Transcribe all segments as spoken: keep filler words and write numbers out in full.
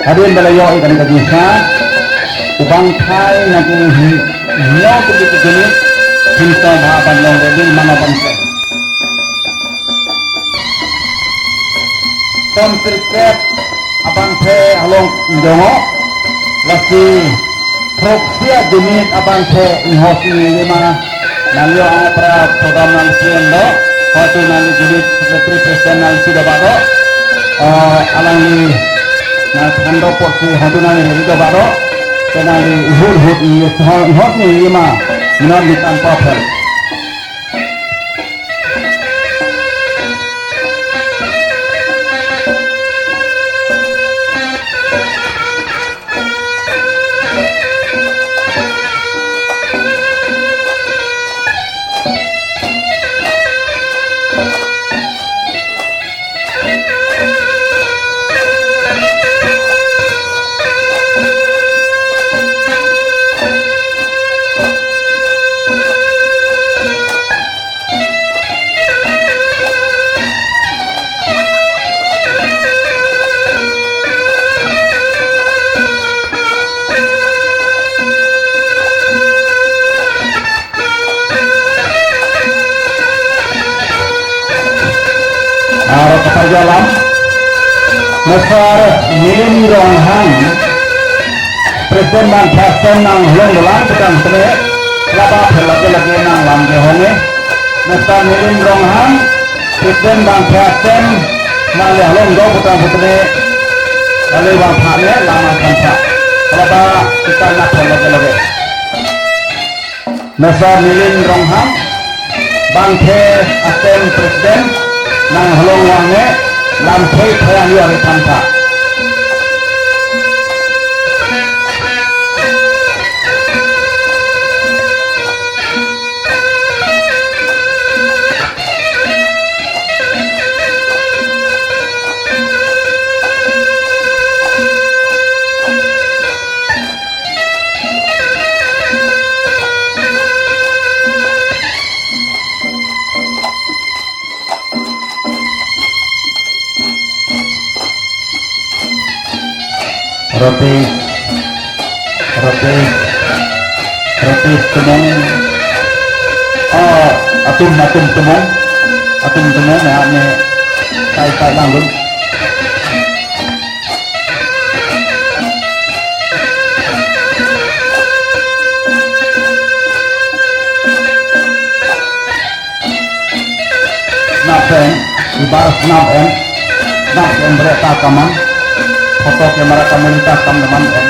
Adin bala yo ikan ka jisa. Ubang thai nangkehingno kebit kebit. Himsong ba abang Longreding mano bangke. Tom cricket abangke along ingjong-o. Lasi throksi a-unit abangke inghos ni lima. Nangli apra program nangsi-en do. Hoti nangli unit secretary president nangsi do ba do. Eh, alangli nangthan do apotsi hoti nangli do ba do. Te nangli hut hut ni hos ni lima. Minot ni tanpa phel. Aro kaparjalam. Mesar Nilin Ronghang, President Bangphasem nang holong dolang petang tene. Laba phel lake lake nang lam ke honge. Mesar Nilin Ronghang, President Bangphasem nang le holong do petang tene. Lalu bang phane lam ang khansa. Laba kita na phel lake lake. Mesar Nilin Ronghang, bangke asem president, nang holong wangne, lamthe thayang yo ari tangka. Roti, roti, roti tumong. Oh, atum, atum tumong. Atum tumong, ya, ne, tai, tai lang dun. Nap en, ibar nap en, nap en bre ta kaman, photo camera kaman ta kam kaman en.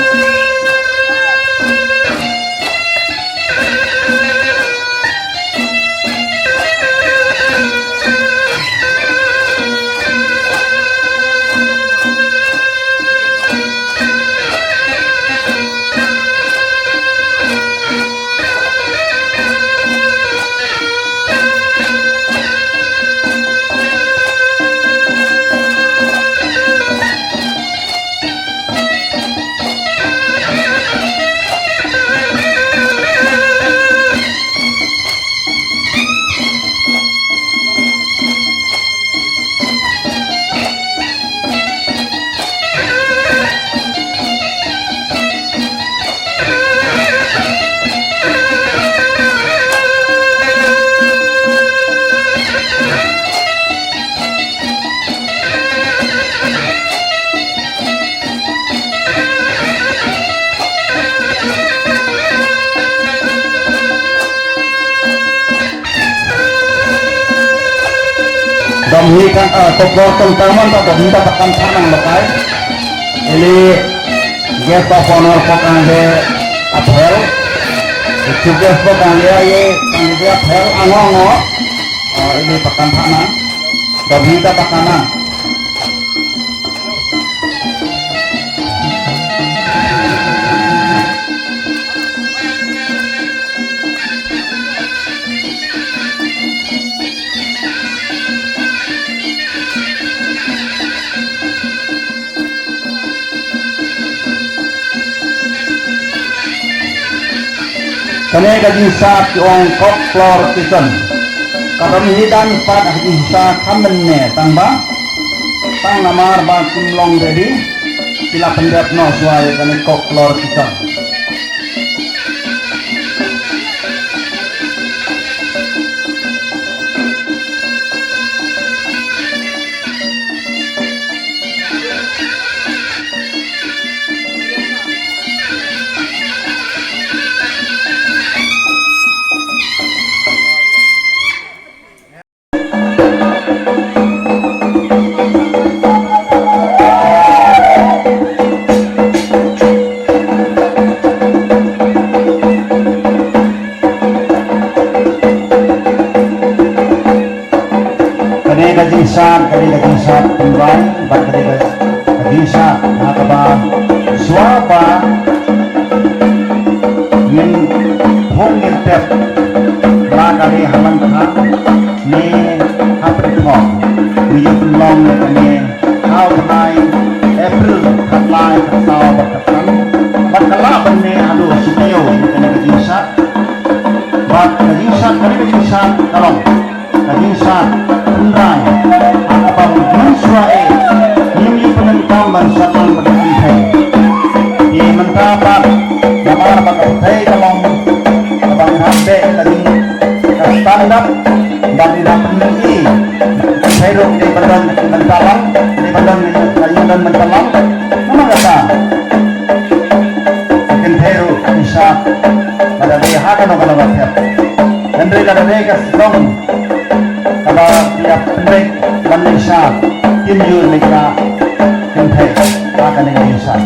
Domhi kan, eh, koklor tong taman ta domhi ta pakan thanang lokai. Ili guest of honor pu kangde aphel. Chief guest pu kangde aye kangde aphel ango ango. Eh, ili pakan thanang. Domhi ta pakan nang. Kane kajisa ke-ong koklor kison. Kadom hidan pat kajisa kamen ne tangba. Tang namar ba kumlong ready. Pila pendap no suai kami kok lor kita. Kane kajingsat, kane kajingsat pembai, ba kane ka-, kajingsat, ha kaba, suapa, min hong ngin tep, la kane halang kha, ne hapri thong, ne yup long ne kane, hau nai, April, khatlai, khatau, ba khatang, ba kala ban ne, adu, sumeo, ne kane kajingsat, ba kajingsat, kane kajingsat, kalong. Kajingsat pembai, ha kaba mun sua e, nim i penengkam ban satang pada Kynthei. Di menta pat, damar pada Kynthei kalong, kaba ngambe kajing ka stand up, ban ina pening i, Kynthei ruk di badan mentalang, di badan mentalang, nama kata, Kynthei ruk, kajingsat, pada di ha kano kano bathep. Kynthei kada di kaslong, kaba tiap pendek, ban nisa, tim yur nika, Kynthei, ha kane kajingsat.